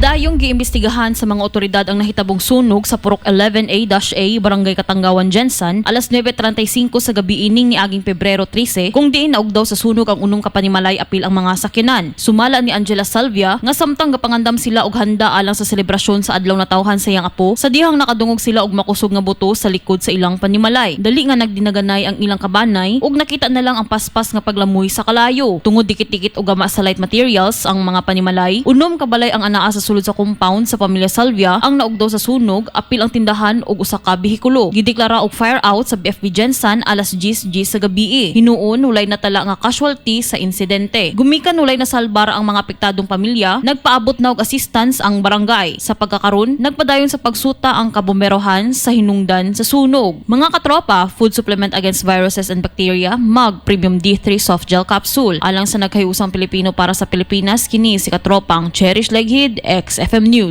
Padayong giimbestigahan sa mga otoridad ang nahitabong sunog sa Purok 11A-A, Barangay Katangawan, Gensan, alas 9:35 sa gabi ining niaging Pebrero 13, kung diin naugdaw sa sunog ang unong kapanimalay apil ang mga sakyanan. Sumala ni Angela Salvia nga samtang gapangandam sila og handa alang sa selebrasyon sa Adlaw Natawhan sa iyang apo, sa dihang nakadungog sila og makusog nga buto sa likod sa ilang panimalay. Dali nga nagdinaganay ang ilang kabanay ug nakita na lang ang paspas nga paglamoy sa kalayo. Tungod dikit-dikit og gama sa light materials ang mga panimalay, unom ka balay ang anaa sa sulod sa compound sa pamilya Salvia ang naugdaw sa sunog, apil ang tindahan ug usa ka bihikulo. Gideklara og fire out sa BFP Gensan alas 10:10 sa gabi. Hinuon walay natala nga casualty sa insidente. Gumikan walay nasalbar ang mga apektadong pamilya, nagpaabot na og assistance ang barangay. Sa pagkakaron, nagpadayon sa pagsuta ang kabomberohan sa hinungdan sa sunog. Mga katropa, food supplement against viruses and bacteria, Mag Premium D3 Soft Gel Capsule. Alang sa nagkayusang Pilipino para sa Pilipinas, kini si katropang Cherish Leghid, XFM News.